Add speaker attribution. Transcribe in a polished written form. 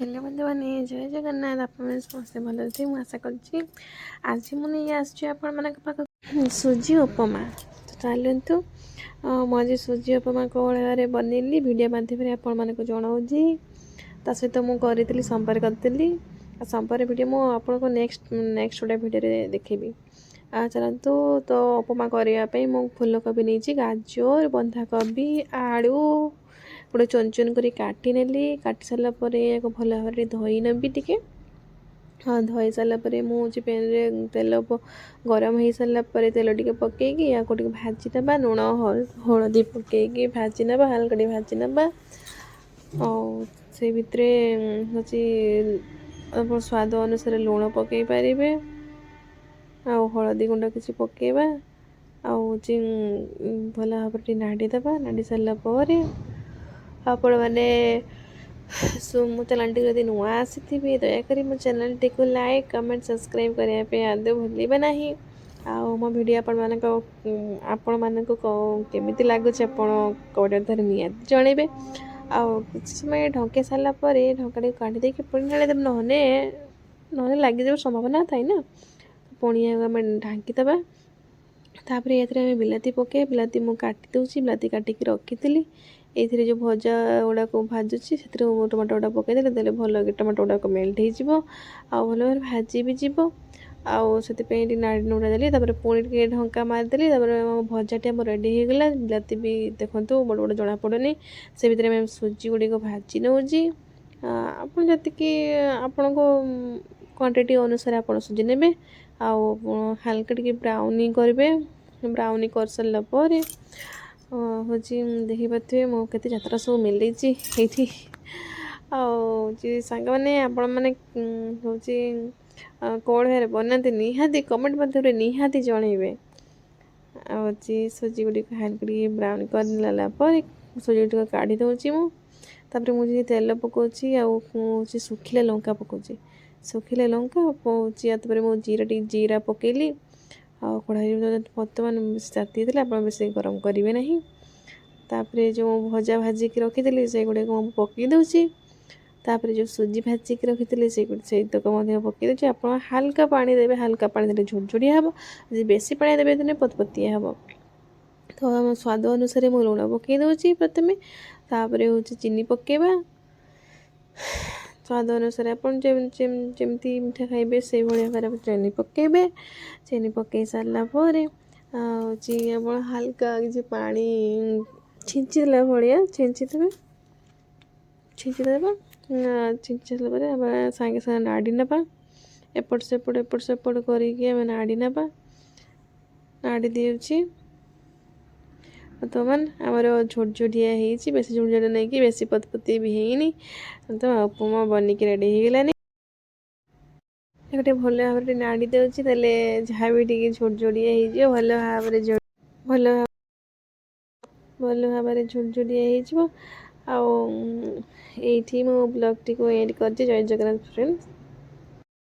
Speaker 1: Hello ବନ୍ଧୁମାନେ, ଜୟ ଜଗନ୍ନାଥ। ଆପଣମାନେ ସମସ୍ତେ ଭଲରେ ଥିବେ, ମୁଁ ଆଶା କରୁଛି। ଆଜି ମୁଁ ନେଇ ଆସିଛି ଆପଣମାନଙ୍କ ପାଖକୁ ସୁଜି ଉପମା। ତ ଚାଲନ୍ତୁ, ମୁଁ ଆଜି ସୁଜି ଉପମା କେଉଁ ଭାବରେ ବନେଇଲି, ଭିଡ଼ିଓ ମାଧ୍ୟମରେ ଆପଣମାନଙ୍କୁ ଜଣାଉଛି। ତା ସହିତ ମୁଁ କରିଥିଲି ସମ୍ବର କରିଥିଲି, ଆଉ ସମ୍ବର ଭିଡ଼ିଓ ମୁଁ ଆପଣଙ୍କୁ ନେକ୍ସଟ ନେକ୍ସଟ ଗୋଟେ ଭିଡ଼ିଓରେ ଦେଖେଇବି। ଆଉ ଚାଲନ୍ତୁ, ତ ଉପମା କରିବା ପାଇଁ ମୁଁ ଫୁଲକୋବି ନେଇଛି, ଗାଜର, ବନ୍ଧାକୋବି, ଆଳୁ ଗୋଟେ ଚୁନ ଚୁନ କରି କାଟି ନେଲି। କାଟି ସାରିଲା ପରେ ଏହାକୁ ଭଲ ଭାବରେ ଧୋଇ ନେବି ଟିକେ। ହଁ, ଧୋଇ ସାରିଲା ପରେ ମୁଁ ହେଉଛି ପ୍ୟାନ୍ରେ ତେଲ ଗରମ ହେଇସାରିଲା ପରେ ତେଲ ଟିକେ ପକାଇକି ୟାକୁ ଟିକେ ଭାଜି ନେବା। ଲୁଣ ହଳଦୀ ପକାଇକି ଭାଜି ନେବା, ହାଲକା ଟିକେ ଭାଜି ନେବା। ଆଉ ସେଇ ଭିତରେ ହେଉଛି ଆପଣ ସ୍ୱାଦ ଅନୁସାରେ ଲୁଣ ପକାଇ ପାରିବେ ଆଉ ହଳଦୀ ଗୁଣ୍ଡ କିଛି ପକାଇବା। ଆଉ ହେଉଛି ଭଲ ଭାବରେ ଟିକେ ନାଡ଼ି ଦେବା। ନାଡ଼ି ସାରିଲା ପରେ ଆପଣମାନେ ମୋ ଚ୍ୟାନେଲ୍ଟିକୁ ଯଦି ନୂଆ ଆସିଥିବେ, ଦୟାକରି ମୋ ଚ୍ୟାନେଲ୍ଟିକୁ ଲାଇକ୍, କମେଣ୍ଟ, ସବସ୍କ୍ରାଇବ୍ କରିବା ପାଇଁ ଆଦୌ ଭୁଲିବେ ନାହିଁ। ଆଉ ମୋ ଭିଡ଼ିଓ ଆପଣମାନଙ୍କୁ କେମିତି ଲାଗୁଛି, ଆପଣ କମେଣ୍ଟ ମାଧ୍ୟମରେ ନିହାତି ଜଣାଇବେ। ଆଉ କିଛି ସମୟ ଢଙ୍କେଇ ସାରିଲା ପରେ ଢଙ୍କାଟିକୁ କାଢ଼ି ଦେଇକି ପୁଣି ଢାଳି ଦେବେ, ନହେଲେ ନହେଲେ ଲାଗିଯିବାର ସମ୍ଭାବନା ଥାଏ ନା। ପୁଣି ଏହାକୁ ଆମେ ଢାଙ୍କିଦେବା। ତାପରେ ଏଥିରେ ଆମେ ବିଲାତି ପକାଇବା। ବିଲାତି ମୁଁ କାଟି ଦେଉଛି, ବିଲାତି କାଟିକି ରଖିଥିଲି। ଏଇଥିରେ ଯେଉଁ ଭଜା ଗୁଡ଼ାକ ଭାଜୁଛି, ସେଥିରେ ମୁଁ ଟମାଟୋ ଗୁଡ଼ା ପକାଇଦେଲେ ଦେଲେ ଭଲ ଟମାଟୋ ଗୁଡ଼ାକ ମେଲ୍ଟ ହେଇଯିବ ଆଉ ଭଲ ଭାବରେ ଭାଜି ବି ଯିବ। ଆଉ ସେଥିପାଇଁ ଟିକେ ନାଡ଼ି ନୁଡ଼ା ଦେଲି। ତାପରେ ପୁଣି ଟିକେ ଢଙ୍କା ମାରିଦେଲି। ତାପରେ ଆମ ଭଜାଟି ଆମର ରେଡ଼ି ହେଇଗଲା। ବିଲାତି ବି ଦେଖନ୍ତୁ, ବଡ଼ ବଡ଼ ଜଣାପଡ଼ୁନି। ସେ ଭିତରେ ଆମେ ସୁଜି ଗୁଡ଼ିକ ଭାଜି ନେଉଛି। ଆପଣ ଯେତିକି ଆପଣଙ୍କ କ୍ୱାଣ୍ଟିଟି ଅନୁସାରେ ଆପଣ ସୁଜି ନେବେ ଆଉ ହାଲକା ଟିକେ ବ୍ରାଉନି କରିବେ। ବ୍ରାଉନି କରିସାରିଲା ପରେ ହେଉଛି ଦେଖିପାରୁଥିବେ, ମୁଁ କେତେ ଯାତ୍ରା ସବୁ ମିଳିଛି ଏଇଠି। ଆଉ ହେଉଛି ସାଙ୍ଗମାନେ, ଆପଣମାନେ ହେଉଛି କ'ଣ ଭାବରେ ବନାନ୍ତି, ନିହାତି କମେଣ୍ଟ ମାଧ୍ୟମରେ ନିହାତି ଜଣେଇବେ। ଆଉ ହେଉଛି ସୁଜି ଗୁଡ଼ିକ ହାଲକା ଟିକେ ବ୍ରାଉନ୍ କରିନେଲା ପରେ ସୁଜି ଗୁଡ଼ିକ କାଢ଼ି ଦେଉଛି ମୁଁ। ତାପରେ ମୁଁ ଯଦି ତେଲ ପକାଉଛି ଆଉ ହେଉଛି ଶୁଖିଲା ଲଙ୍କା ପକାଉଛି, ଶୁଖିଲା ଲଙ୍କା ପକାଉଛି। ଆଉ ତାପରେ ମୁଁ ଜିରା ଟିକେ ଜିରା ପକାଇଲି। ଆଉ କଢ଼ାଇ ବର୍ତ୍ତମାନ ବେଶୀ ତାତି ହେଇଥିଲା, ଆପଣ ବେଶୀ ଗରମ କରିବେ ନାହିଁ। ତାପରେ ଯେଉଁ ଭଜା ଭାଜିକି ରଖିଥିଲି, ସେଗୁଡ଼ିକ ମୁଁ ପକାଇ ଦେଉଛି। ତାପରେ ଯେଉଁ ସୁଜି ଭାଜିକି ରଖିଥିଲି, ସେଇତକ ମଧ୍ୟ ପକାଇ ଦେଉଛି। ଆପଣ ହାଲକା ପାଣି ଦେବେ। ହାଲକା ପାଣି ଦେଲେ ଝୁରଝୁରିଆ ହେବ। ଯଦି ବେଶୀ ପାଣି ଦେବେ, ତାହେଲେ ପତପତିଆ ହେବ। ତ ଆମ ସ୍ୱାଦ ଅନୁସାରେ ମୁଁ ଲୁଣ ପକାଇ ଦେଉଛି ପ୍ରଥମେ। ତାପରେ ହେଉଛି ଚିନି ପକାଇବା ସ୍ୱାଦ ଅନୁସାରେ। ଆପଣ ଯେମିତି ମିଠା ଖାଇବେ, ସେଇଭଳି ଭାବରେ ଚିନି ପକାଇବେ। ଚିନି ପକାଇ ସାରିଲା ପରେ ହେଉଛି ଆପଣ ହାଲକା କିଛି ପାଣି ଛିଞ୍ଚିଦେଲା ଭଳିଆ ଛିଞ୍ଚିଦେବେ, ଛିଞ୍ଚିଦେବା। ଛିଞ୍ଚି ସାରିଲା ପରେ ଆମେ ସାଙ୍ଗେ ସାଙ୍ଗେ ନାଡ଼ି ନେବା। ଏପଟ ସେପଟ ଏପଟ ସେପଟ କରିକି ଆମେ ନାଡ଼ି ନେବା। ନାଡ଼ି ଦେଉଛି। ବର୍ତ୍ତମାନ ଆମର ଝୁରଝୁରିଆ ହେଇଛି। ବେଶୀ ଝୁରଝୁରିଆ ନେଇକି ବେଶୀ ପତପତି ବି ହେଇନି। ତ ଉପମା ବନିକି ରେଡ଼ି ହେଇଗଲାନି। ଗୋଟେ ଭଲ ଭାବରେ ଟିକେ ନାଡ଼ି ଦେଉଛି, ତାହେଲେ ଯାହା ବି ଟିକେ ଝୁରଝୁରିଆ ହେଇଯିବ। ଭଲ ଭାବରେ ଝୁରଝୁରିଆ ହେଇଯିବ। ଆଉ ଏଇଠି ମୁଁ ବ୍ଲଗ୍ଟିକୁ ଏଣ୍ଡ କରିଛି। ଜୟ ଜଗନ୍ନାଥ ଫ୍ରେଣ୍ଡ।